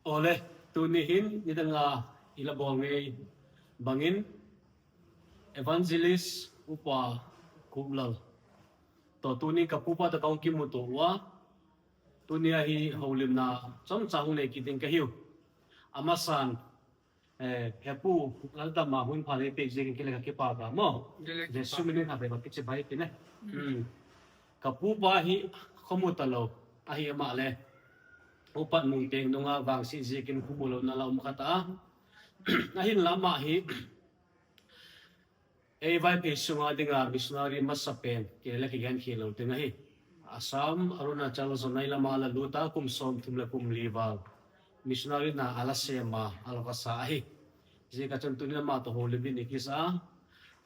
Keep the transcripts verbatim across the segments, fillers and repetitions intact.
Ole, tuni hin nidanga ila bol ngei bangin Evangelist Upa Kuplal. To tuni ka pupa to kong kimuto ua. Tuni ahi holimna chomcha hung nei kit ding kahiu. Amasan, eh, hepu Laldama hun pha nei pek jing kile ka kipa ka mo. Kile Je kipa. Sumini ha be ba kichi bai pine. Hmm. Ka pupa hi khomu talo ahi ama le. Upat nung teng nunga vangsi jikin khomu lo na la um khata. Ahin lama hi. Ei Vaiphei sunga dinga missionary masapen, kile kigen khel lo ding ahi. Assam, Arunachal, Jonai lama ala luta kum som thum le kum li val. Missionary na ala sema, ala vasa ahi. Jeh a chun tuni lama to holim in ikisa.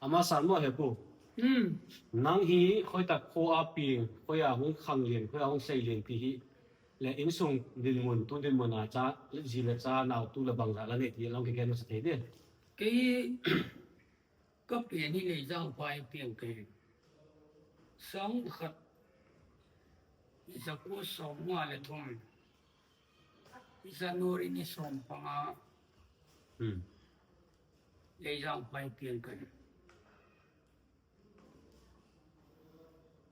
Amasan mo hepu. Hmm. Nang hi, khoi tak kho a pi, khoi a hung khang lien, khoi a hung sei lien ti hi. Le insung dinmun, tu dinmun a cha, le ji le cha, nao tu le bang la nei ti, long kigen masa thei ding. Kei Ka pen hi Leijang Phai piang kahi. Sang khat ja ko som nga le thum. January ni som panga. Hmm. Leijang Phai piang kahi.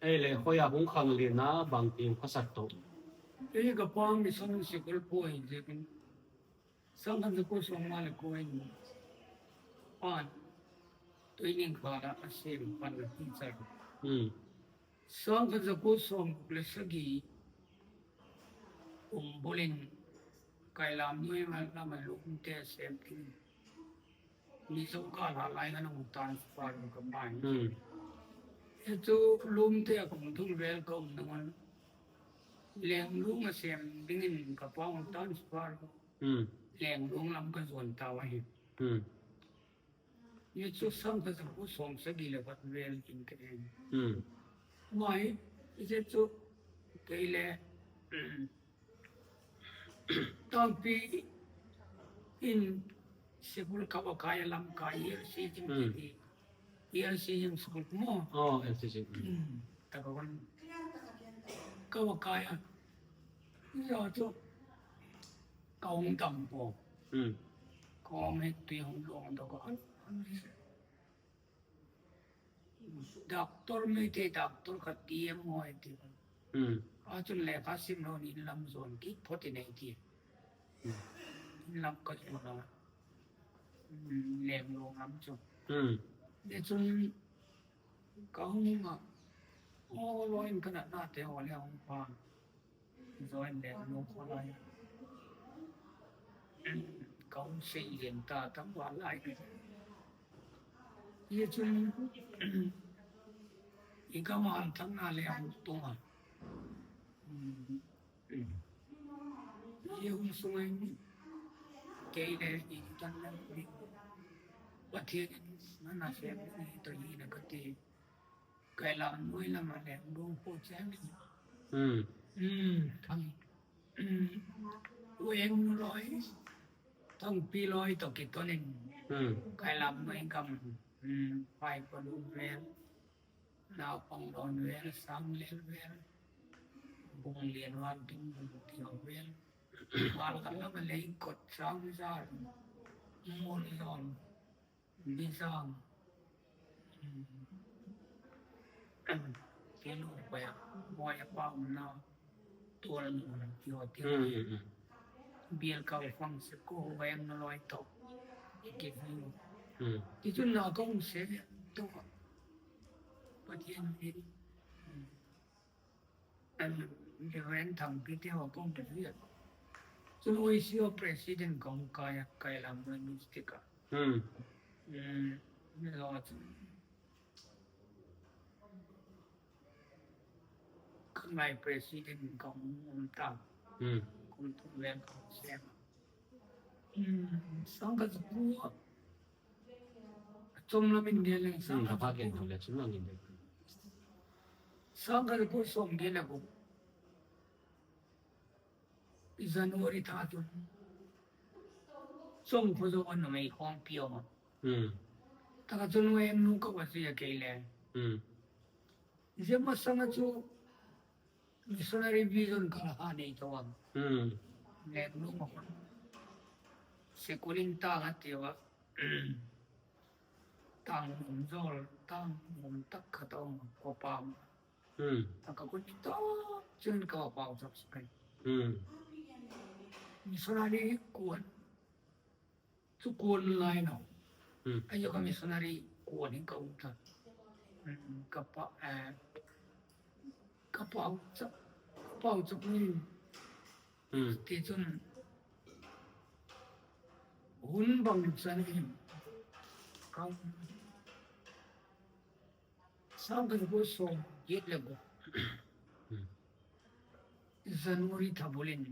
Ei le, khoi a hung khang lien na bang ti hung khasak to. Ei ka pa mission sikul po hi je kin. Sang khat ja ko som nga le ko in. Pan. Training khala a sem pan la teacher. Hmm. Sang khat ja ko som le sagi. Um bulin. Kailam noi ma la ma lum te sem kin. Ni so ka la lai ka nung transfer ka pai. Hmm. Etu lum te a kong thum vel ka um nungun. Lenglung a sem dingin ka pa hung transfer. Hmm. Lenglung lam ka jon tau ahi. Hmm. Ye chu sang khat ja ko som sagi le khat vel in ka en. Hmm. Mai, ye chu kei le, hmm. Tangpi in sikul ka va kai lam kai E R C jing Hmm. ti. E R C jing sikul mo. Oh, E R C jing. Hmm. Ta ka kon. Ka va kai a. Ye chu. Ka hung tam po. Hmm. Ka hung het tui hung long to ka. Doctor mi te doctor ka T M ho e ti. Hmm. A chun le ka sim lo ni lam jon ki photi nei ti. Hmm. Lam ka jon lo. Hmm, lem lo lam chu. Hmm. De chun ka hung ma. O lo in ka na na te o le hung pa. Join le lo ko lai. Kong sei len ta tam wa lai. Ye chun, i ka man thang na le ang tung a. Ye hung sung ai ni. Kei le i tan le ni. Pathian na na sem ni to i na ka ti. Kailam noi lama le, gong po chang. Hmm. Hmm, thang. Hmm. Weng nu loi. Thang pi loi to kitonin. Hmm. Kailam noi gam. Hmm. Pai pa lu vel. Nao pang don vel, sang lel vel. Bung lien wan ting bung tio vel. Mal ka lama le kot sang jar. Mol don. Bizang. Kelu paya, moya pa umna, tual nuna, tio, tio. Hmm, hmm, hmm. Bial ka fang se ko, wayang na loy to. Ike view. Hmm. Itu na kong se, to. Pathian ni. Hmm. Reverend Thangpi te ho kong te ria. Chun O C O president kong kaya, kailam noi mystic a. Hmm. Hmm, mi lo chun. Kangai president kong um ta. Hmm. Kong tu len kong sem. Hmm, sangka pu. Chom lam in dia leng, hmm, sangka pu. Sangka pu som dia leng. January tha chun. Chong kho jo an mei khom pio ma. Hmm. Taka chun wayang nu ka wa chu ya kei le. Hmm. Jema sanga chu missionary vision ka ha nei to am. Hmm. Le nu ma. Sekulin tang ati uva. Tang um jol, tang um tak khat a um, kopam. Hmm. Taka kun ta, chun ka pau chap sakai. Hmm. Missionary kuan. Chu kuan lai no. Hmm. Ayo ka missionary kuan hin ka um ta. Hmm, ka pa, eh, ka pau chap, ka pau chap ni. Hmm. Ti chun hun bang chan hin ka sang ka ko so yet le go. Hmm. January tha bulin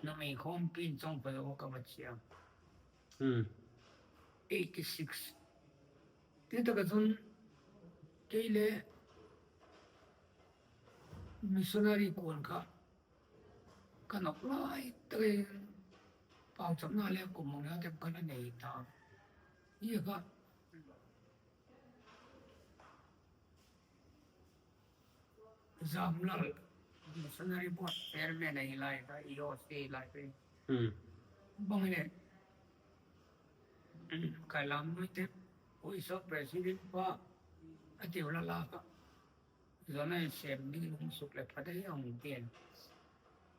na mai khom pin chong pa o ka ba chia. Hmm. Eighty six. Ti ta ka chun kei le missionary kuan ka Ka nok lai takin pau chapna le kum mong le tem kana nei ta. Hi ka Jamlal Missionary Board Chairman ahi lai ka E O C lai pe. Hmm. Bang le. Ka lam mo te. Ui so president pa. Ati ula la ka. Zona sem ding lungsuk le pha dei ong tien.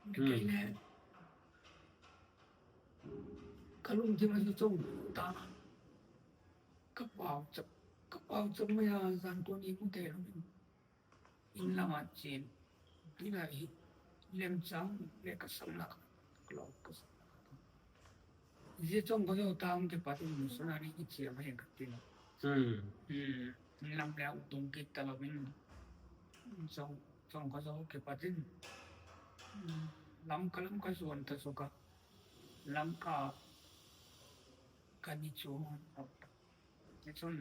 Hmm. Kei le, ka lungthim a chu chong ta. Ka pau chap, ka pau chap mai a zan ko ni mu te lo. In lam a chen. Tina hi lem chang le ka sam na ka lo ka sam. Zia chong ko jo tang ke pa tin missionary ki chia mai ka tin. Hmm. Hmm. Lam le u tung ki ta lo min. Chong, chong ko jo ke pa tin. Hmm. Lam ka lam ka zuan ta so ka. Lam ka ka ni chu. Ni chun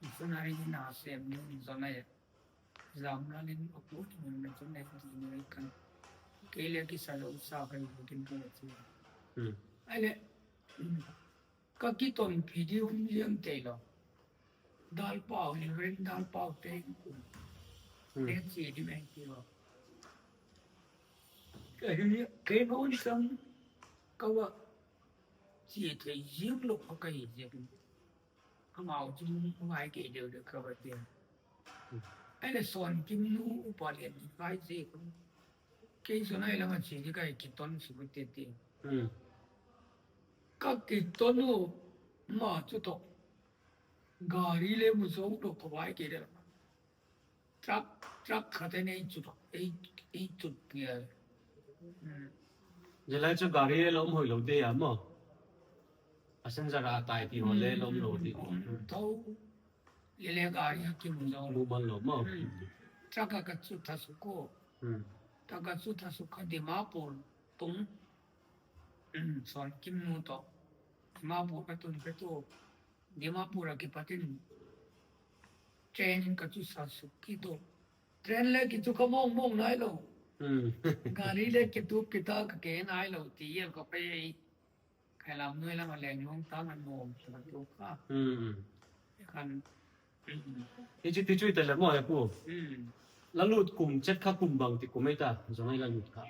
missionary na sem ni zona ye. Jamlal in a pu ni na chun nei di ni kan. Kei le kisa lo sa kan kin pu chu. Hmm. Ai le, hmm, ka kiton video liam te lo. Dal pau ni ren dal pau te ku. Hmm. Ne chi di mai ti lo. Ka hi kei no ni sang ka wa chi te jing lo ka hi jing. Amau chu ngai kei deu deu ka va tia. Ai le Son Kim nu upa lian ni kai je ko. Kei Son ai lama chi ni kai kiton si bu te te. Hmm. Ka kiton u ma chu to. Gari le mu zo to ko vai kei de. Truck, truck khat nei chu, ei, ei chu pia. Hmm. Zalai chu gari le lom hoi lo de a mo. Passenger a tai ti ho le lom lo ti. Hmm. Tho. Le le gari a ki mu lo. Mu ban lo mo. Hmm. Truck a ka chu tha su ko. Hmm. Truck a chu tha su ka Dimapur tung. Hmm. Son Kim nu to. Dimapur ka tun ka tu. Dimapur a kipat in train in ka chu sa su ki to. Train le ki chu ka mong mong nai lo. Hmm. Gari le ki tu ki ta ka ke nai lo ti yel ka pe. Kai lam noi lam a leng long ta man mong sa tu ka. Hmm. Kan. Hmm. Hichu ti chu i ta le mo he pu. Hmm. La lut kum chet kha kum bang ti kum ei ta. Zong ei la lut kha.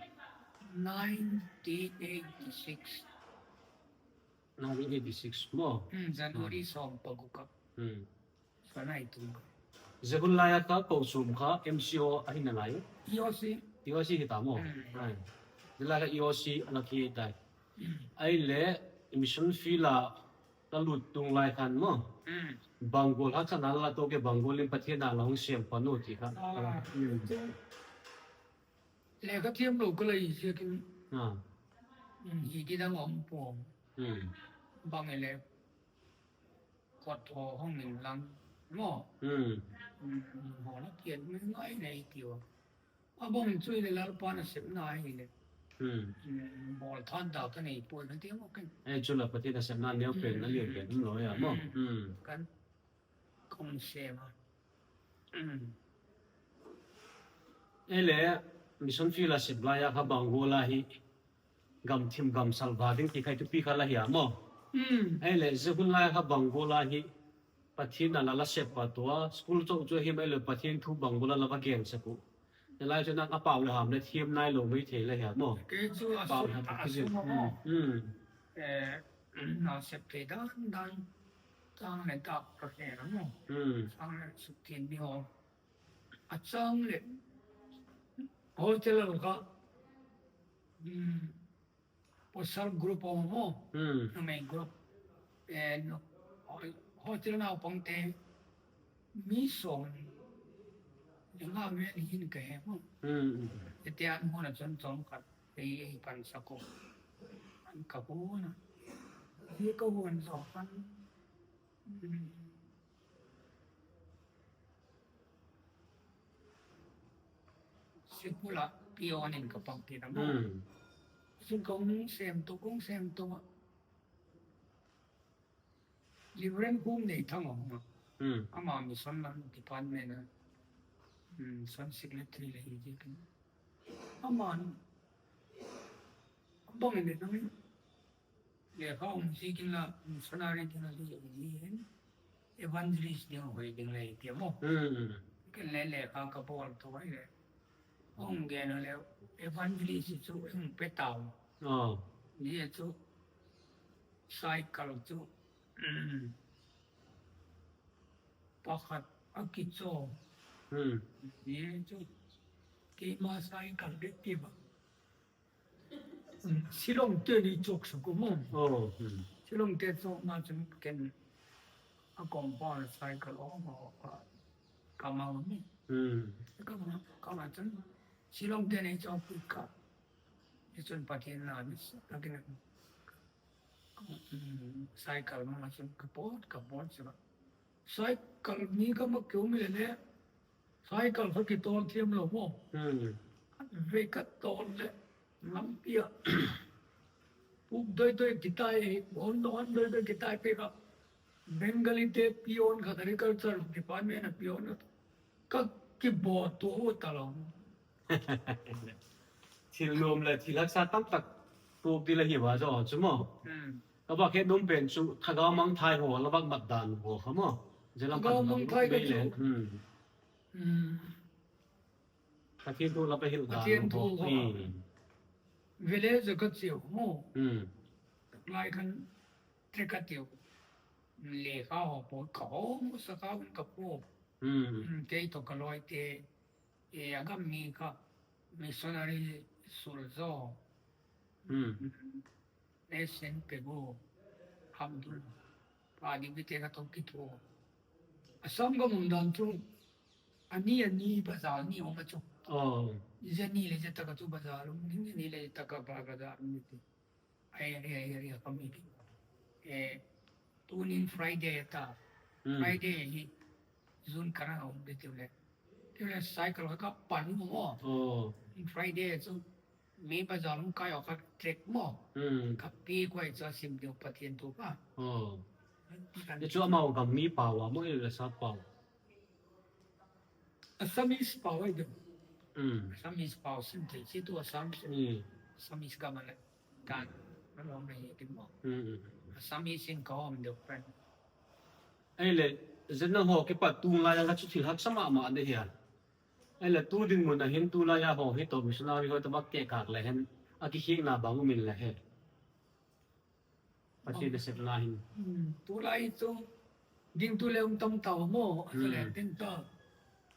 Nineteen eighty-six. Nineteen eighty-six mo. Hmm, January som pagu ka. Hmm. Sanai tu. Zehun lai a ka ko sum kha M C O a hin na lai. E O C. E O C hi ta mo. Hmm. Ai. Zehun lai ka E O C a la ki tai. Hmm. Ai le mission field a la lut tung lai khan mo. Hmm. Bangol ha khan a la to ke Bangol in Pathian a la hung siam pa no ti kha. Ah. Hmm. Le ka thiam lo ka lai sia kin. Ah. Hmm, hi ki dang om po. Hmm. Bang ele. Kot ho hong min lang mo. Hmm. Hmm, ho na kian mi ngai nei ti wa. A bang chu ile Lalpa na sep na hi le. Hmm. Hmm, bol than da ka nei po na ti mo ken. Eh, chu la Pathian a sep na neo pen na lio pen lo ya mo. Hmm. Hmm. Kan kong se ma. Hmm. Ele mission field a sep lai a kha Bangol a hi. Gam thim gam salva ding ti khai tu pi kha la hi a mo. Hmm. Ai le zehun lai kha Bangol a hi Pathian a la la sep pa tua school chau chu hi mai le Pathian thu Bangol a la va gen sa ku. Ni lai chu na ka pau le ham le thiam nai lo mai thei la hi a mo. Ke chu a pau su ha a ki su mo. Hmm. Hmm. Eh, na sep thei dan dan, chang le dak ka he na mo. Hmm. Chang le suk tin ni ho. A chang le, hotel ka, hmm, pasal group ho mo. Hmm. Numei group. Eh, no, ho-, hotel naopang te, mi som le nga vel hin ka he mo. Hmm. Ete an hon a chun chom khat ei, ei pan sa ko. An ka ko na. Hi ka hon sa pan. Hmm. Sikul a peon in ka pang ti na mo. Hmm. Sun kong sem to, kong sem to. Reverend Kum Nei Thang ong. Hmm. Ama mission lam department a, hmm, mission secretary le hi ji kin. Ama bang ne nang lekha um ji kin la missionary ding a ji ji hin evangelist ding hoi ding le ti mo. Hmm. Ken le lekha ka bol to ai le. Ong gen le evangelist chu eng pe tau. Oh. Ni chu cycle chu. Hmm. Pakhat a kicho. Hmm. Ni chu. Keima cycle de ti ba. Hmm. Shillong te ni chok su ko mo. Oh. Hmm. Shillong te chok ma chun ken a compound cycle o ma o ka. Ka ma mi. Hmm. Ka ma, ka ma chun. Shillong te ni chok ka. Ni chun Pathen na ni sa. Ka kin. Hmm. Cycle ma chun ka pot, ka pot sa. Cycle ni ka ma keu mi le le. Cycle kha kitol thiam lo mo. Hmm. Ve ka tol le. Lampi a. Puk doi doi kitai, hon hon doi doi kitai pe ka. Bengali te peon kha agriculture department a peon kha. Ka kibo to u ta lo. Thil nom le thil haksa tamtak puk ti le hi va jo chu mo. Hmm. Ka bak he nom pen chu Thagau Mangthai ho, la bak mat dan ho kha mo. Jelam Thagau Mangthai ka chu. Hmm. Hmm. Pathen thu la pe hil dan Pathen thu ho. Hmm. Village ka chiu mo. Hmm. Lai kan tre ka tiu. Lekha ho po ka ho mo sa ka un ka po. Hmm. Hmm. Kei to ka loi te. E, a gam mi kha missionary sul jo. Hmm. Nation pe gu ham du. Pa di bi te ka to ki thu. Assam ka mun dan chu. Ani ani bazar ni om a chu. Oh. Jani le jataka chu bazar um, ni ni le jataka ba bazar um ni ti. Ai, ai, ai, ai, ai, kami ki. Eh, tunin Friday ta. Hmm. Friday hi June kara um de tule. Tule cycle ka pan mo. Oh. Friday chu mi bazar um kai o ka trek mo. Hmm. Ka pi ko ai cha sim de Pathen thu ka. Oh. Kan ni chu amau ka mi pa wa mo le sa pa. Assamese pau ai dem. Hmm. Assamese pau sim thei, chi tu Assam sim. Hmm. Assamese ka mala. Kan, ma long na hi tim mo. Hmm, hmm. Assamese in ka om deu friend. Ai le, zen na ho kipat tu lai a chu thil haksa mama de hia. Ai le, tu ding mun a hin tu lai a ho hi to missionary ho to bak ke kak le hen. A ki hik na bang min le he. Pathen nasepna hin. Hmm, tulai chu ding tu le um tam tau mo, hmm, le tin ta.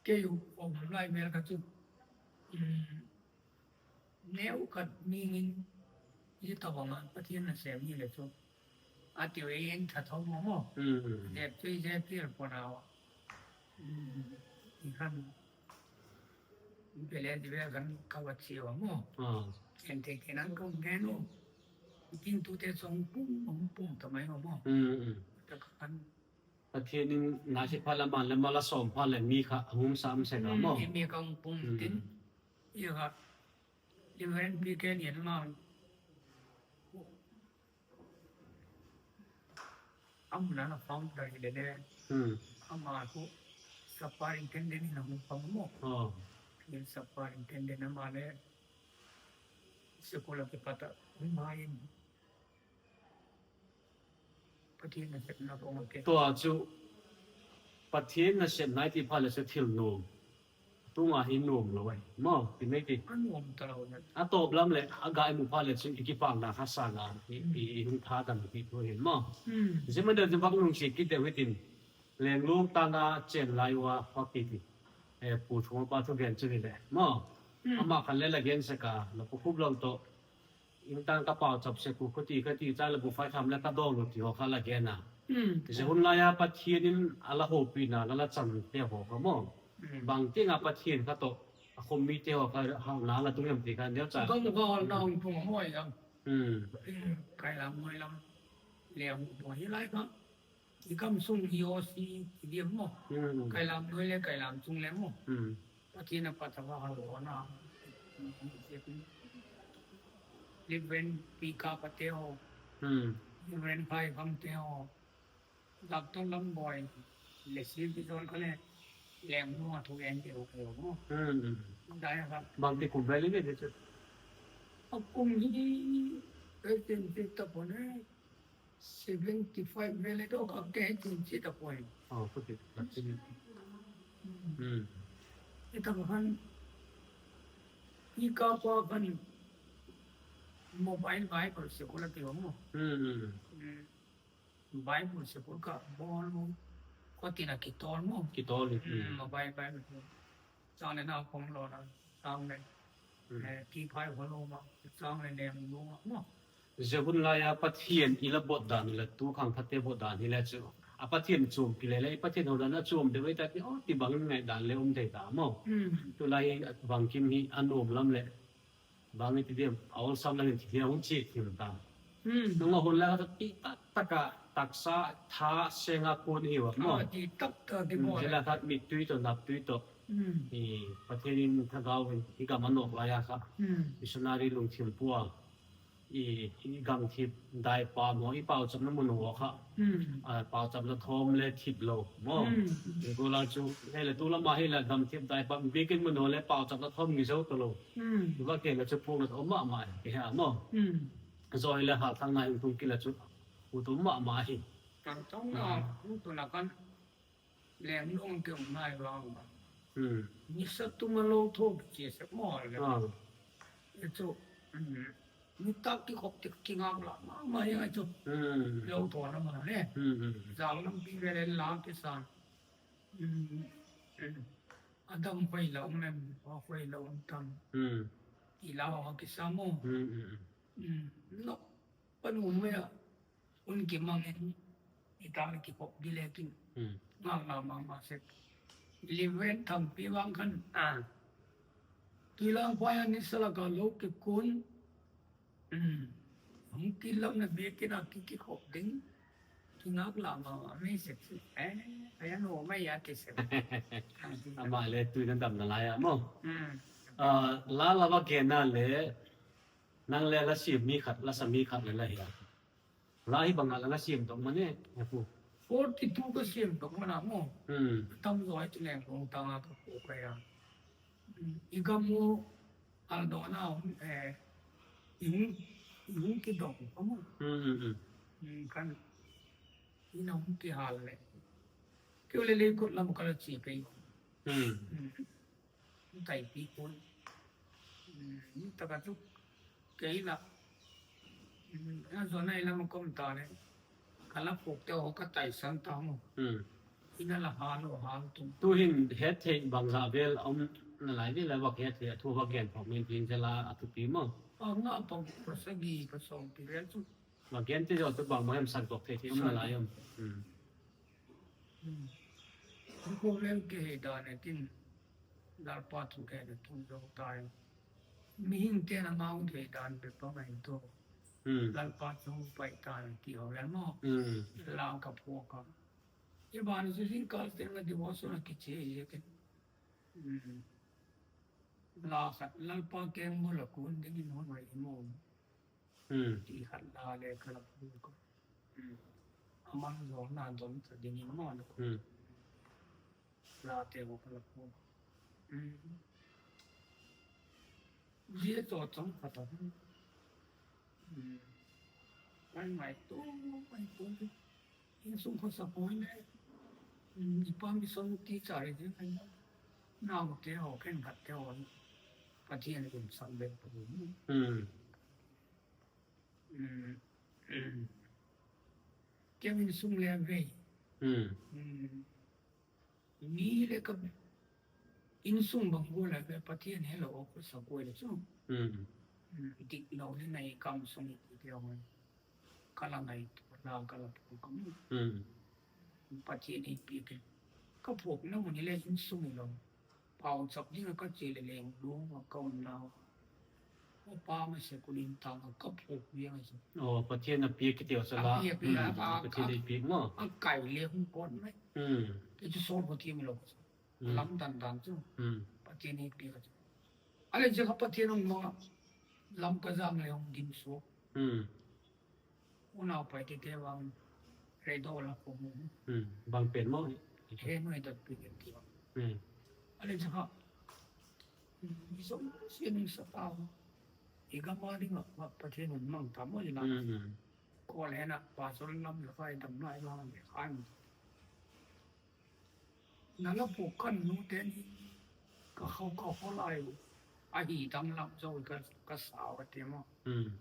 Kei u um lai mel ka chu. Hmm, neu ka mi ngin i ta bang a Pathen nasep ni le chu. A ti ve in tha thong mo mo. Hmm, hmm. Jep chu i jep tir po na wa. Hmm, i khan. Belen di ve kan ka wa chi wa mo. Ah. Ken te ken an kong gen o. Kin tu te song pum, pum, pum ta mai wa mo. Hmm, hmm. Ta kan. Pathen in na si pha la man le ma la som pha le mi kha hum sam se ga mo. Hmm, mi ka hum pum, hmm, tin. Ia ka. Reverend P K ni ma. Amuna na founder hi le le. Hmm. Ama ko superintendent hi na hung pang mo. Oh. Field superintendent ama le. Sikul a kipata. Hung ma in. Pathen nasepna ko ma ke. To a chu. Pathen nasepna ti pha le se thil no. Tunga hi nom lou e. Mo, ti mai ti. A nom ta lou e. A top lam le, a gai mu pha le, chu i kipana kha sa na, i, i, i hung tha dam ti tu hin mo. Hmm. Zimana zibak nung si ki te witin. Lenglung tanga chen lai wa, wa ki ti. E, pu thung pa thu gen chu ni le. Mo. Hmm. Ama khan le la gen sa ka, la pu khup lou to. Ingtang ka pau chap se ku khuti ka ti cha la bu fai tham la ka dong lu ti ho kha la gen a. Hmm. Ze hun la ya Pathian in a la hopi na la la chan te ho ka mo. Hmm. Bang ti nga Pathian ka to. A khom mi te ho ka ha na la tung yam ti ka neo cha. Dong ka hol na hung tung hoi lam. Hmm. Hmm. Kai lam hoi lam. Le hung tung hi lai ka. I kam sung hi o si ti diam mo. Hmm. Kai lam noi le kai lam chung le mo. Hmm. Pathian a pat a va hal ho na. Reverend Pi Ka Pa te ho. Hmm. Reverend Phai Kam te ho. Doctor Lam Boi. Le si ti zon ka le. Leng mo a thu en te ho ke ho mo. Hmm. Dai ha. Bang ti kum ve le ne de chu. A kum hi. Eighteen fifty ta po ne. Seventy-five vel e to ka ke tin chi ta poi. Oh, put it. That's it. Hmm. Hmm. Ita ko khan, i ka pa khan mobile Bible school ati mo. Hmm, hmm. Hmm. Bible school ka bol mo. Ko tina kitol mo. Kitol, hmm. Hmm, mobile Bible. Chang le na khom lo na, chang le, hmm, eh, ki phai ho lo ma, chang le nem lo ma, mo. Ze hun lai a Pathian i la bot dan, i la tu khang phat te bot dan hi le chu. A Pathian chom pi le le, i Pathian ho dan a chom de wei ta ti, oh, ti bang ngai dan le um thei ta mo. Hmm. Tu lai bang kim hi a nom lam le. Bang ti diam, a ol sam lam ti diam, hung chi ti ta. Hmm. Nung a hun la ka ti tak tak a, taksa, tha, senga kun hi wa mo. Ah, ti tak tak ti mo. Hmm, ze la khat mit tui to, nap tui to. Hmm. I Pathian in thagau in, i gam a nok lai a kha. Hmm. Missionary lungthim pua. I, i gam thip dai pa mo, i pau chap na mun ho kha. Hmm. A, pau chap na thom le thip lo mo. Hmm. I ko la chu, he le tu la ma he la gam thip dai pa, bikin mun ho le pau chap na thom ngi zo to lo. Hmm. Tu ba ke la chu pu na thom ma ma, ke ha mo. Hmm. Zo he le ha thang na in tung ki la chu, u tu ma ma hi. Kan tong na, hmm, u tu na kan. Leng long ke um nai vang ba. Hmm. Ni sa tu ma lo tho ki che se mo le. Ah. E chu, hmm. Ni tak ki khop tik ki ngam la ma, ma ya chu. Hmm. Lo tho na ma le. Hmm, hmm, hmm. Zang lam pi ve le la ki sa. Hmm. Hmm. Adam khoi la um em, khoi la um tam. Hmm. I la ho ki sa mo. Hmm, hmm, hmm. Hmm. No. Pan um ya. Un kimang in, i ta le kikhop di le kin. Hmm. Ngal ngal ma ma sek. Liven tham pi vang khan. Ah. Tui lang pa ya ni sa la ka lo ki kun. Hmm. Hung ki lam na be ki na ki kikhop ding. Ki ngak la ma ma mi sek si. Eh, aya no ma ya ki sek. Ama le tui nan dam na la ya mo. Hmm. Ah, la la va ke na le. Nang le la sim mi khat, la sa mi khat le la hi. La hi banga la la sim dong mane, he pu. Forty-two ka sim dong mana mo. Hmm. Tam zo ai tu leng kong tanga ka pu ka ya. Hmm, i gam mo al do na, eh, i hung, i hung ki dong ka mo. Hmm, hmm, hmm. Hmm, kan, i na hung ki hal le. Keu le le kot lam ka la chi pe. Hmm. Hmm. Taipi kun. Hmm, taka chu kei la. Hmm, a zona ila ma kom ta le. Ka la puk te ho ka taisan ta mo. Hmm. Ina la ha lo ha tum. Tu hin het thei bang za vel um na lai vel la vak het thei a thu vak gen phok min tin zela a thupi mo. A nga pang pa sa gi pa song pi vel chu. Vak gen te jo tu bang ma hem sak dok thei thei um na lai um. Hmm. Hmm. Ko vel ke he da ne tin. Lalpa thu kei le tum zo tai. Mihing te na ngau thei dan be pa ngai to. Hmm. Lalpa thu pai tan ti ho le mo. Hmm. La ka phu ka. I ban su jing kal te na devotion a kiche ye ke. Hmm. La khat Lalpa keng mo la kun ding in ho mai mo. Hmm. Ti khat la le ka la phu ka. Hmm. Aman zo na dom ta ding in mo na. Hmm. La te ho ka la phu. Hmm. Ye to chang khat a. Hmm. Mai mai tu, mai tu. Insung ko sa poi le. Hmm. Ipa mission teacher hi ding ai. Naote ho, khenkhat te ho, Pathen in sak bep. Hmm. Hmm. Kei insung le vei. Hmm. Hmm. Mi le ka insung bang go le ve Pathen helou o ko sa ko le chu. Hmm. Hmm. Dik lou le nai kam sung ki te ho. Ka la ngaito, la ka la phuak a. Hmm. Pathen in eipeh kei. Ka phuakna mun hi le insung lou. Pauchap ding a ka che le leng lung a ka um nau. Ka pa ma se kunin tang a ka phuak ding a se. Oh, Pathen in apeh kiti o sa la. Apeh, apeh, hmm, a, a, Pathen in eipeh mo. A kai le hung kon mai. Hmm. Kei chu sol ko ti mi lou. Hmm. Lam dan dan chu. Hmm. Pathen in eipeh ka chu. Ale je ka Pathen in mang a. Lam ka jang le hung din so. Hmm. Unau pai te te vang, redo la ko mu. Hmm, bang pen mo? He noi dot pi ke ti vang. Hmm. Ale cha ha. Hmm, i som sien sa ta. I ga ma ding a, ma Pathen in mang ta mo i la. Hmm, hmm. Ko le na, pa sol lam la kai dam nai la le kai. Na la pu kan nu te ni ka khau ka ho lai u. A hi dang lam zo ka, ka sa wa te mo. Hmm.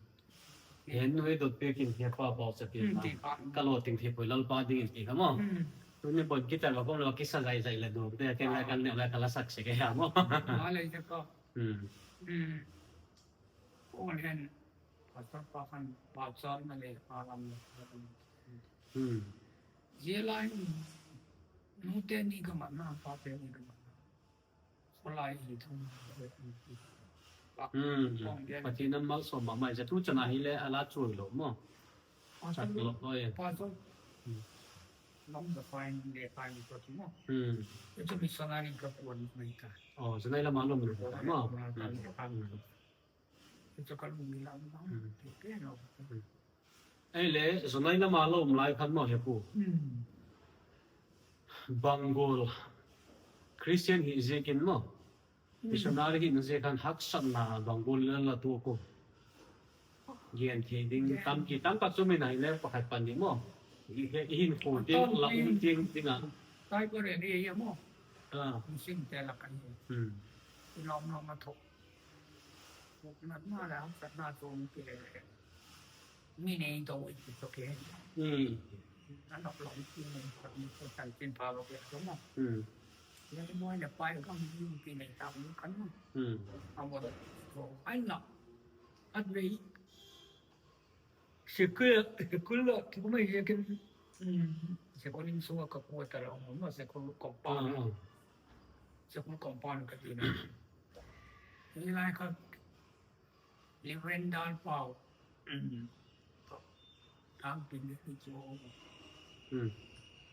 He nu he dot pe kin he pa pau sa pe. Hmm, ma. Ti pa. Ka lo ting the poi lal pa ding in ti ka mo. Hmm. Tu ni pon kita lo kom lo kisa zai zai la du. Te ken la kan ne la ka la sak se ke ha mo. Ma le te ko. Hmm. Hmm. Ko len. Pastor pa kan, pastor na le, pa lam na. Hmm. Zia lai, nu te ni ka mat na, pa te ni ka mat na. Ko lai hi thong. Hmm. Kong dia. Pathen in amalsom mama, ja tu chana hi le, ala chui lou mo. Pastor, pastor. Hmm. Long the fine, the fine, mo. Hmm. Ito missionary ka kuan mai ka. Oh, Jonai lama lom lou mo. Hmm. Chu ka lung ni lam lam, hmm, ti te lo. Hmm. Ei le, Jonai lama lom lai khan mo he pu. Hmm. Bangol Christian hi ziakin mo. Hmm. Missionary hi ziakin haksatna bangol la la tu ko. Gen thei ding, gen, tam ki tam ka chu mi nai le pakhat pan ni mo. I he, i hin ko ding, la um ding, ding a. Tai ko re ni ya mo. Ah. Mission te la kan. Hmm. I lom lom ma tho. Natna le haksatna chu um kei le. Mi nei to i ti to ke. Hmm. An nok lom ti nei to ni ko tan tin pa lo ke to mo. Hmm. Le mo ne pai kam ni ki nei ta ni kan mo. Hmm. A mo to ai na. At ve. Sikul, sikul lo, sikul mai je kin, hmm, sikul in suwa ka kuwa tara mo, sikul compound. Ah, ah. Sikul compound ka ti na. Ni lai ka, Reverend Dal Pau. Hmm. Tang pin ni ki jo. Hmm.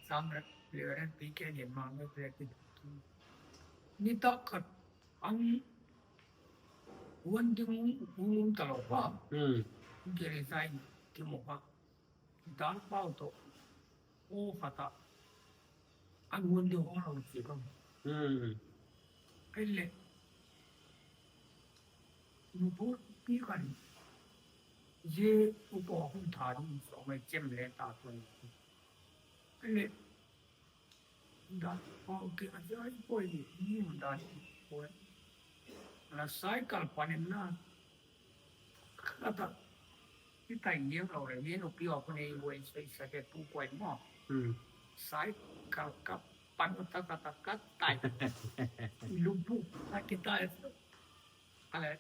Sang Reverend P K ni ma ni ki. Ni ta ka, ang Huan ding hung um talou va. Hmm. Hung kile sai ti mo va. Dal Pau to. O khat a. An huan ding hung lou ti va. Hmm. Ai le. Nu pu pi kan. Je upa hung tha ding so mai chem le ta to. Ai le. Dan pau ke a jai poi ni, ni dan poi. La cycle panin na. Kata, ki tai ni lo le, ni no pi o ko nei wei sai sa ke tu poi mo. Hmm. Cycle ka pan ta ka ta ka tai. Lubu, ka ki tai. Ale,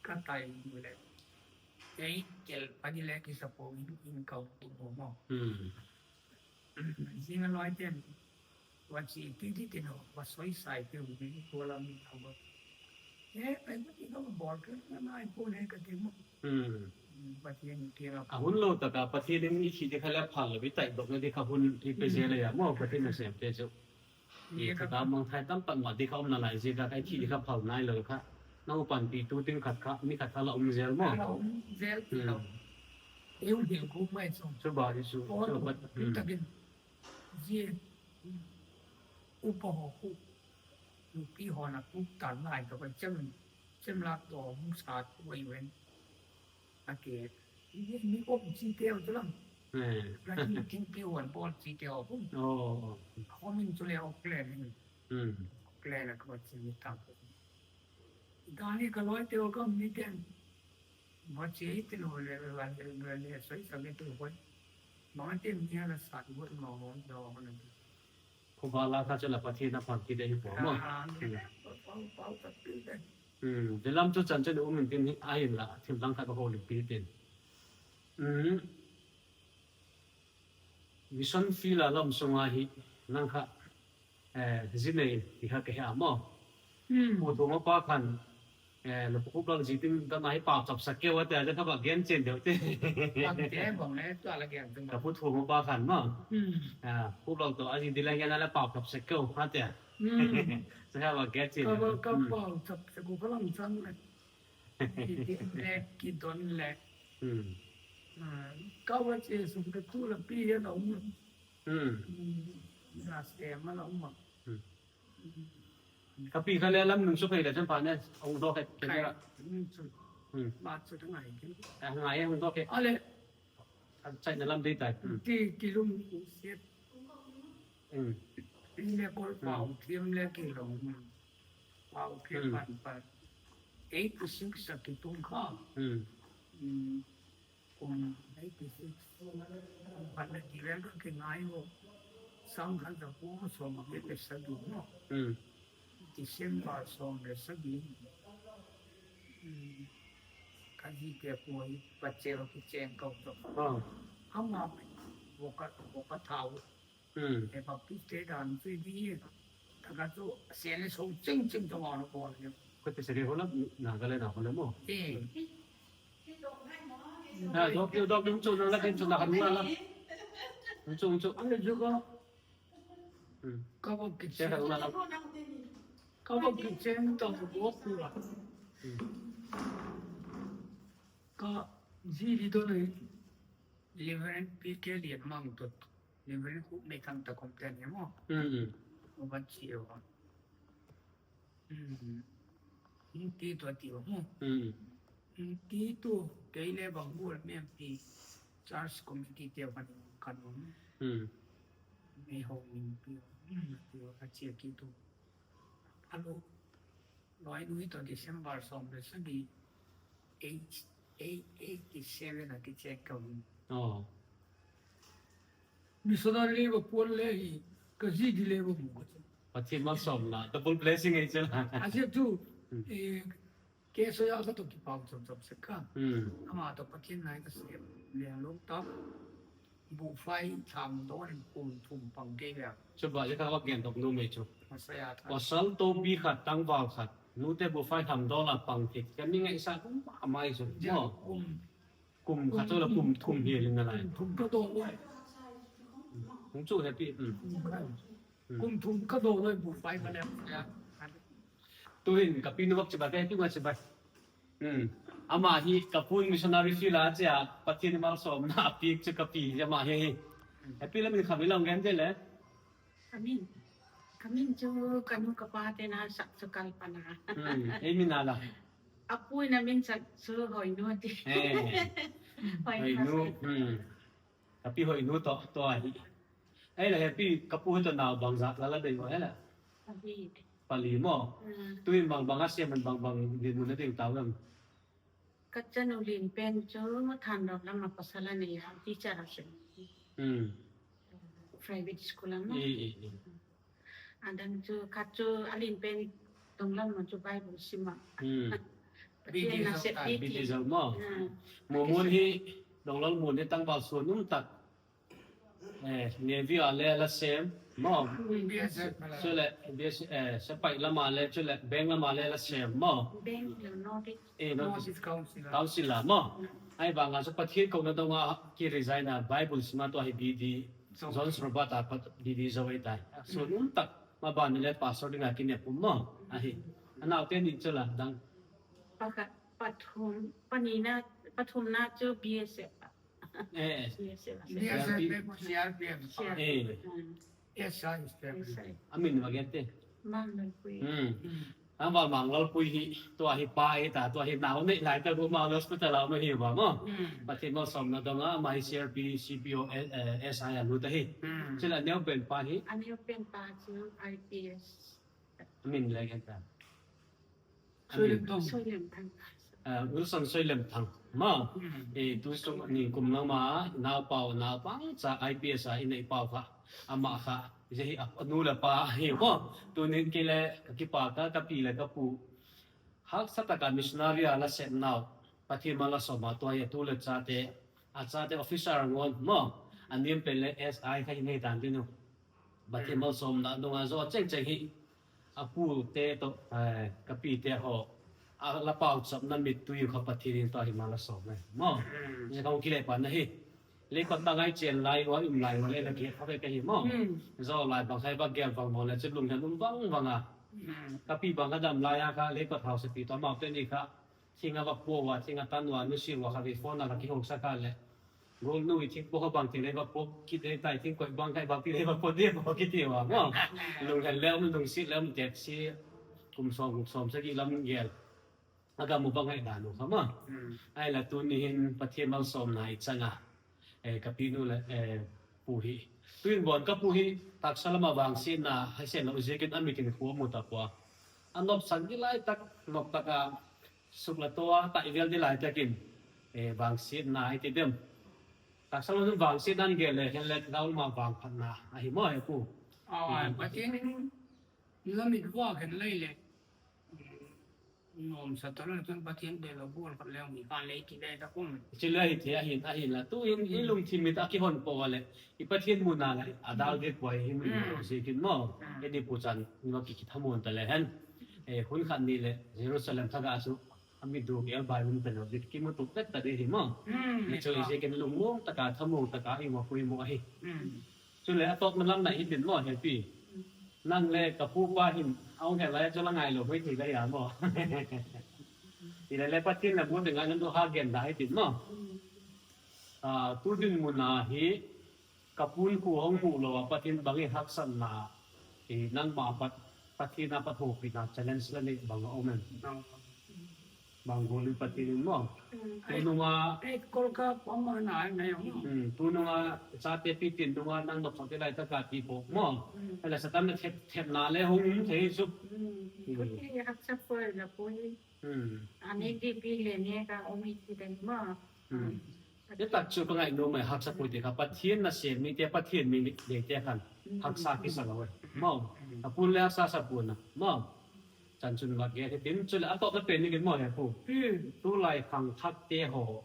ka tai ni le. Ei, kel pani le ki sa po in, in kau tu mo. Hmm. Jing a loi ten, va chi ti ti ti no, va soi sai ti u ni ko la mi ta va. Eh, ai va ti no bol ke na nai ko ne ka ti mo. Hmm. Va ti ni ti la. A hun lo ta ka, Pathen in i thi ti kha le phal lo, i tai dok na ti kha hun i pe je le ya mo, Pathen na sem te jo. Ye ka ka mang thai tam pat ma ti kha um na lai je ka, kai thi ti kha phal nai lo kha. Na u pan pi tu ting khat kha, mi khat kha la um zel mo. La um zel ti lo. Hmm. Eu ding ku mai song. Chu ba di su, chu ba. Takin. Ji. Upa ho ku. Nupi ho na ku tan lai to ka chem. Chem la to mu sa tu wei wen. A ke. Ni, ni ko chi te o tu lam. Eh. La ni ting pi wan bol chi te o ku. Oh. Ko min chu le o kle ni. Hmm. Kile la ka va chi ni ta ko. Dani ka loi te o ka mi ten. Ma chi te lo le la le le le soi sa ke tu ko. Ma te mi la sa ko ma ho do ho na. Ko ba la ka cha la pa thi na pa ki de hi po mo. Ah, hmm. Pau, pau, pau, ta pi de. Hmm. De lam tu chan chan u min tin hi a hin la. Thim lang kha ko ho le pi tin. Hmm. Mission field a lam sunga hi nang kha, eh, zinei ti kha ka he a mo. Hmm. Pu Thuma pa khan, eh, la pu kup lang ji tin da na hi pau chap sak keu a te, a kha ba gen chen deu te. Bang te, bang le, tua la gen tung. Ka Pu Thuma pa khan mo. Hmm. Ah, kup lang to, a ji di la gen a la pau chap sak keu, ha te. Hmm. Sa kha ba gen chen deu. Ka ba, ka pau chap sak keu ka lang chang le. Ki, ki, le, ki don le. Hmm. Ah, ka va che su ka tu la pi ya la um. Hmm. Hmm. Na se ma la um. Hmm. Ka pi ka le lam nung su kai le chan pa ne. Ong do ke. Kai. Hmm. Hmm. Ma su ta ngai ke. Ah, ngai ong do ke. Ale. An chai na lam dei tai. Hmm. Ti, ti lum se. Hmm. Ni le kol pau, hmm, thiam le ki long. Pau, thiam, hmm, pan, pan. Eighty six a ki tung kha. Hmm. Hmm. Kum eighty six. Pan le ki le ka ki ngai o. Sang khan da ko so ma ke pe sa du no. Hmm. December som le sagi. Hmm. Ka ji te ko hi pa che ro ki cheng kau to. Ah. Ama bo ka, bo ka thau. Hmm. E pa pi te dan tu bi. Ta ka tu se le so ching ching to ma no ko le. Ko te se le ho la na ka le na ho le mo. Eh. Na do ki do ki chu na la ki chu na ka na la. Chu chu. Ale ju ko. Hmm. Ka va kichen. Ka va kichen to bo ku la. Hmm. Ka ji di to nei. Reverend P K Lianmang to. Reverend Hu Mei Thang ta kom ten mo. Hmm. Ko va chi o. Hmm. Hung ti to ti o mo. Hmm. Hung ti to kei le bang bol mem ti. Church committee te kan kan o. Hmm. Mei ho min pi. Hmm. Ti o ka chi ki to. Alo. Loi nu hi to December som le sagi eight, eight, eighty seven a ki che ka un. Oh. Missionary va pon le hi ka ji di le va mu ka chu. Pathen malsomna, double blessing ei chu. A ji tu, hmm, eh, ke so ya ka to ki pau chom chom se ka. Hmm. Ama to Pathen nai ka se le lo ta. Buhfai tham don kum thum pang ke ya. Chu ba je ka va gen tok nu me chu. Masa ya ta. Pasal to bi khat tang val khat. Nu te buhfai tham don la pang thik. Ka mi ngai sa kum amai chu. Ja, mo. Kum. Kum khat chu la kum thum hi ling na lai. Kum thum ka do loi. Kum chu happy. Hmm. Kum khat. Hmm. Kum thum ka do loi buhfai ka le. Ya. Tu hin ka pi nu vak chi ba ke tu nga chi ba. Hmm. Ama hi ka pun missionary field a chia Pathen malsomna a pi chu ka pi ama hi. Happy la min kha mi long gen de le. Ka min. Ka min chu ka nu ka pa te na sak chu kal pa na. Hmm. Ei min ala. A pu na min sak chu Hoinu ti. Eh. Hoinu. Hoinu. Hmm. Ka pi Hoinu to, to ahi. Ei la happy ka pu to nau bang jat la la dei mo he la. Pali. Pali mo. Hmm. Tu in bang bang a siam man bang bang din mun na ding tau lam. Ka chanu lin pen chu Thandom lam a pasal a nei a teacher a sim. Hmm. Private school a mo. Eh, eh, eh. Adang chu khat chu alin pen dong lam mo chu Bible sim a. Hmm. Pathen na sep ti ti. Bidi Zau mo. Hmm. Mo mun hi dong lam mun hi tangval sun um tak. Eh, Navy a le la sem mo. Hmm, B S F la. Chule, B S, eh, sepai lama le, chule, bank lama le la sem mo. Bank le North East. Eh, North East. North East Council a. Council a mo. Hmm. Ahivanga chu Pathen kouna donga ki resign a Bible sim a tua hi B D Zau. Jones Robert a pat B D Zau ei tai. So, hmm, um tak ma ban le pastor dinga kinep um mo. Ahi. Anau te ni chu la dang. Pakhat, pathum, pani na, pathum na chu B S F a. Eh. B S F a. B S F le ko C R P F. C R P F. Eh. Hmm. S I, S I. Amin va gen te. Mang Lalpui. Hmm. Hmm. Tangval Mang Lalpui hi, tua hi pa e ta, tua hi nau nei lai ta, gu ma hospital a ma hi va mo. Hmm. Pathen malsomna donga, ama hi C R P, C P O, eh, eh, S I a nu ta hi. Hmm. Chule neo pen pa hi. A neo pen pa chu I P S. Amin le kenta. Soilemthang. Soilemthang. Ah, Wilson Soilemthang. Ma. Hmm. Eh, tu sung ni kum lang ma, naopa, naopa, cha I P S a, inei pau kha. Ama kha. Ije hi, anu le apa, hi ko. Tunin kile, ka kipa ka, ka pi le ka pu. Haksa taka missionary a la sep nau. Pathen ma la soma tua ya tu le chate. A chate officer ngon, mo. Anem pen le S I kha hi nei tan dinu. Pathen mal somna nunga jo cheng cheng hi. A pu te to, eh, ka pi te ho. A la pau chop na mit tu yu kha Pathen in to hi ma la som ne. Mo. Ni ka kile pa na hi. Le pa ta ngai chen lai wa um lai wa le la ke kha be ka hi mo. Jo lai bang khai ba gel bang mo le chu lung le lung bang bang a. Ka pi bang ka dam lai a kha le pa thau se pi to ma te ni kha. Thing a va po wa, thing a tan wa, nu si wa kha vi phone a la ki hong sa kha le. Gol nu i thing po kha bang ti le va po ki de tai thing koi bang kai bang ti le va po de po ki ti wa mo. Lung hen le um lung si le um tek si. Kum som kum som sa ki lam gel. Aga mu bang ai da nu kha ma. Ai la tu ni hin Pathen mal som na i changa. Eh, ka pi nu le, eh, pu hi. Tuin bon ka pu hi, taksa lama vangsetna, hai sen lo, jekin a mitin khu mu ta pua. A nop sang di lai tak, nop tak a, suk la to a, ta i vel di lai takin, eh, vangsetna, i ti dem. Taksa lama vangsetna ni gel le, hen le, lau lama vangphatna, a hi mo he pu. Ah, Pathen in, lamit vak hen lai le. Nom sa tol na tun Pathen de lo bol khat leng mi khan lei ti lei ta kum. Chi lei ti ahin, ahin la. Tu in, i lungthim mit a kihon po le. I Pathen mun a le. A dal de poi hi mun lo si kin mo. E di pu chan, no ki ki thamon ta le hen. E hun khat ni le, Jerusalem thaga su. A mi du el bai mun pe lo, di ki mu tu pet ta de hi mo. Ni chu i si kin lung mo, ta ka thamon, ta ka i mo, pui mo ahi. Chule a tawpna lam na hi din maw, Happy? Nang le ka pu pa hin, a hung he lai chu la ngai lo, hoi thei ka hi a maw. Hi le le Pathian le bu te ngai nan du ha gen da hi din maw. Ah, tu dinmun a hi, ka pun khu hung mu lo a Pathian bang i haksatna, i nangma pat, Pathian a pat hopina challenge la nei bang a um em. Bang gol in Pathian in maw. Tunung a, eh, kol ka pom ma na ngai ang. Hmm, tunung a, chate pi tin nung a nang nop sak te lai ta ka ti po maw. Ala Satan na thep, thep na le hung um thei chu. Ko ti haksa poi la poi. Hmm. Ani di pi le ne ka um i ti den maw. Hmm. Te tak chu ka ngai no mai haksa poi te ka Pathian na se mi te Pathian mi le te khan. Haksa ki sa lo. Maw. A pun le haksa sa pun na. Maw. Chan chun va ge, tin chule a tawpna pen ni kin maw he pu. Hmm. Tulai khangthak te ho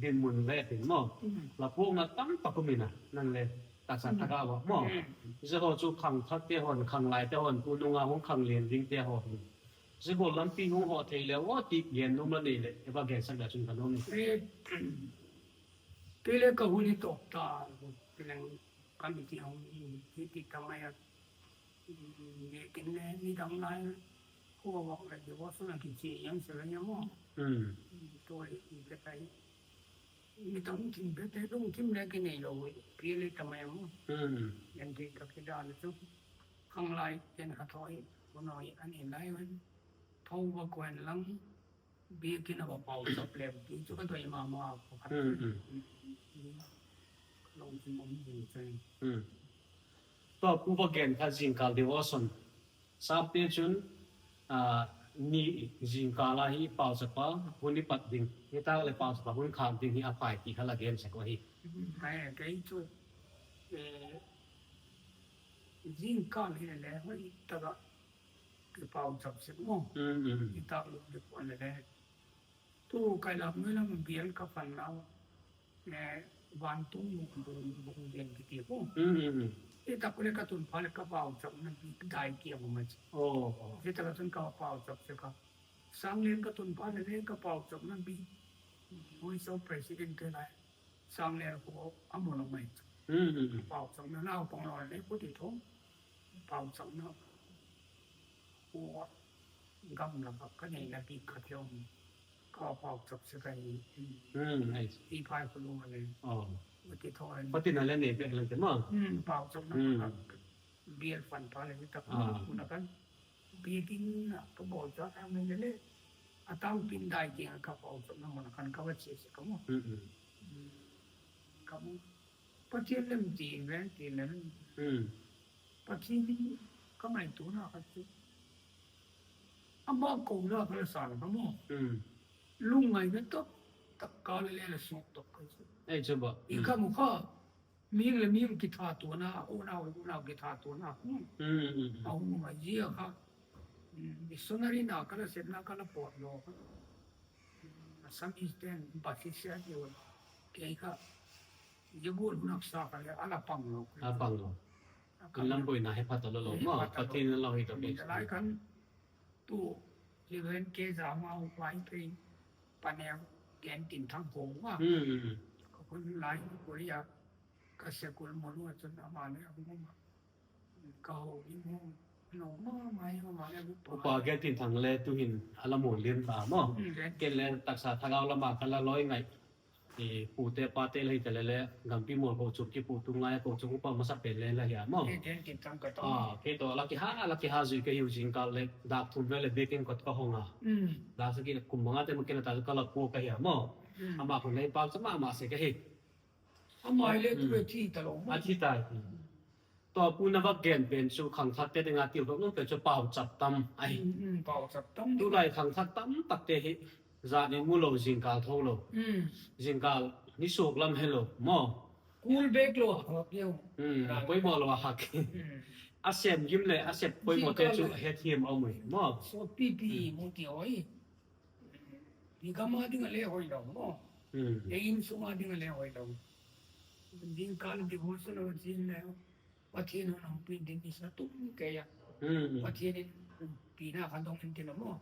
dinmun ve tin maw. Hmm. La pu nga tam tak um in a, nang le taksa thak a va maw. Hmm. Ze ho chu khangthak te hon, khanglai te hon, tunung a hung khanglen ding te ho. Ze ho lampi hung ho thei le, o ti gen num la nei le, e va gen sak da chun ka num. Eh, ti le ka hun i tawp ta, ti le ka mi ti hung i, ti ti ka mai a. Kin le ni dang lai, khu a wak le, devotion a kichi yang se le yang mo. Hmm. Toi, i le kai. Ni dang kim be te dong kim le ki nei lo, pi le ta mai mo. Hmm. Yang ti ka ki da le chu. Khang lai, ken kha thoi, ko noi, ani lai wen. Thau ba ko en lang. Biakin a va pau chop le, ti chu ka doi mama, ko khat. Hmm, hmm. Long chu mong ding chen. Hmm. To pu va gen kha jingkal devotion. Sapte chun, ah, ni jingkal a hi pau chapa, hun i pat ding. Hi ta le pau chapa, hun kham ding hi a pai ti kha la gen sa ko hi. Ai, kei chu, eh, jingkal hi le, hoi ta ga. Kipau chap sek mo. Hmm, hmm. Kitak lu de pon le. Tu kai lam noi lam bial ka pan lau. Ne van tung mu bu bu den kiti ko. Hmm, hmm, hmm. Ita kule ka tun pha le ka pau chap na bi dai ki mo ma. Oh, oh. Ita ka tun ka pau chap se ka. Sang len ka tun pha le le ka pau chap na bi. Hoi so president te lai. Sang le ko amo lo mai. Hmm, hmm, hmm. Pau chap na lau pong lo le ko ti tho. Pau chap na. Ko gam la ba ka nei na bi ka thio. Ka pau chap se ka ni. Hmm, I see. Ti phai ko lo le. Oh. Ko ti tho le. Pati na le nei be lang te ma. Hmm, pau chap na. Hmm. Bial pan pha le ta. Ah. Ko na kan. Biakin a ka bol chot a me le le. A tang pin dai ki a ka pau chot na mo na kan ka va che se ka mo. Hmm, hmm. Hmm. Ka mo. Pathian lem ti ve ti lem. Hmm. Pathian ni ka mai tu na ka chu. Ama kouna kana san kamo. Hmm. Lungngaina tah, tah kal le la sok tah ka chu. Ei, chu ba. I, hmm, kamu kha. Ming le ming kitha tona, unau, unau kitha tona. Hmm. Hmm, hmm, hmm. Ahung ngai jia kha. Hmm, missionary na kana sepna kana pot lo. Assamese ten Baptist ya yo. Kei kha. Ye bol nak sa ka le ala pang lo. Ala pang lo. Kan lam boina he phat lo lo. He ma, phat lo. Pathen lo hi to ke. Lai kan tu, Reverend K Jama u pai pe, panel Gen Tin Thang ko ma. Hmm, hmm, hmm. Ko kun lai Korea, ka se kul mo lu chun ama le amu ma. Ka ho i mo, no ma, ma i ma le bu pa. Upa Gen Tin Thang le tu hin ala mo lien ta mo. Hmm, Gen. Ken le taksa thagau lama ka la loi ngai. E, pute pate le hi te le le, gampi mol ko chuk kipu tu ngai ko chuk upa masa pen le la hi a mo. Ke ten kin tam ka to. Ah, ke to la kiha, la kiha jui ke hiu jingkal le, dak thum ve le bekin kot ka hong a. Hmm. Dak sa ki kum manga te mo ke na ta ka la ko ka hi a mo. Hmm. Ama ko le pa sa ma ma se ka hi. Ama le tu le, hmm, thi ta lo mo. A thi ta. Tua pu na va gen pen chu khangthak te dinga tildoh nom pen chu pauchap tam ahi. Mm, mm, pauchap tam. Tulai khangthak tam tak te hi, jan in mu lo, jingkal tho lo. Mm. Jingkal ni suk lam he lo, mo. Kul bek lo, hak leo. Mm, poimo lo hak. Mm. A sem gim le, a sem poimo te chu jingkal le. Hethem a um e, mo. So pi pi, mm, mu ti oi. Ni kama dinga le hoi lo, mo. Mm. E in suma dinga le hoi lo. Jingkal devotion o jin le. Pathen hon hung pin ding ni sa tum kei a. Hmm, hmm. Pathen in pina kha dong in tin a mo.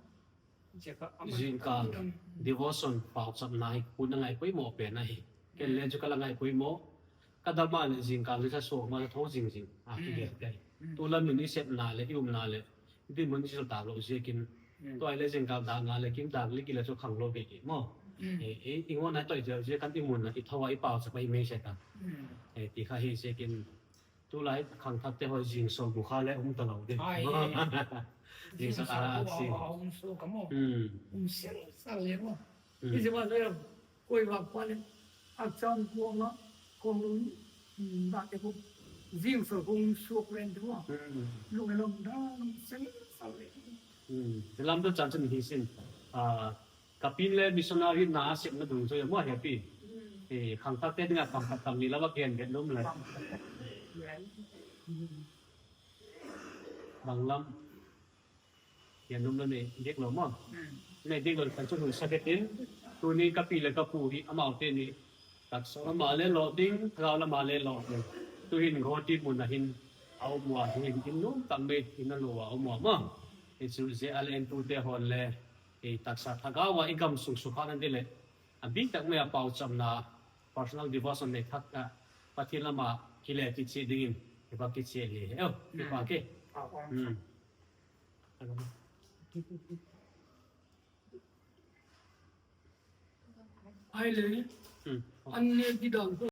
Jingkal, hmm, devotion, pauchapna hi pu na ngai poimo pen ahi. Ken le, hmm, chu ka la ngai poimo. Ka dam a le jingkal ni sa so ma tho jing jing. A, hmm, kigel kei. Hmm. Tu la min i sepna le, i umna le. Dinmun i sil ta lo jia kin. Hmm. Tua le jingkal da nga le kin da le ki le chu khang lo kei kei mo. Hmm. E, e, i ngona toi jia jia kan i mun na i thawa i pauchap a i mei se ta. Hmm. E, ti kha hi jia kin. Tulai khangthak te ho jingsol bu kha le um ta lo de. Ai. Jingsol, jingsol a, bu a, si. A, um so ka mo. Hmm. Um sel sel le mo. Hmm. Isi ma so ya, koi va pa le. A chang ko ma, ko lu, hmm, da te ko. Jingsol ko um so len de mo. Hmm. Lu le lom da, um sel sel le. Hmm. Lam to chan chan hi sin. A, Kapin le missionary na a sepna dung chu mo, happy. Hmm. Eh, khangthak te dinga khangthak tam ni la va gen gen nom le. Hmm. Bang lam. Gen nom le ne, dek lo mo. Hmm. Ne dek lo kan chu hun sa ke tin. Tuni kapi le kapu hi amau te ni. Taksa lama le lo ding, thagau lama le lo ding. Tu hin Guwahati mun a hin, a um ua hin, in nom tang me, in a lo ua um ua ma. Hi chu jia le en tu te hon le, hi taksa thagau a i gam sung sukha nan de le. A bik tak me a pauchapna, personal devotion nei thak a, Pathen lama kile kiche dingin, hi ba kiche hi. Eo, hi ba ke. Hmm. Ai le. Hmm. An ne kidang ko.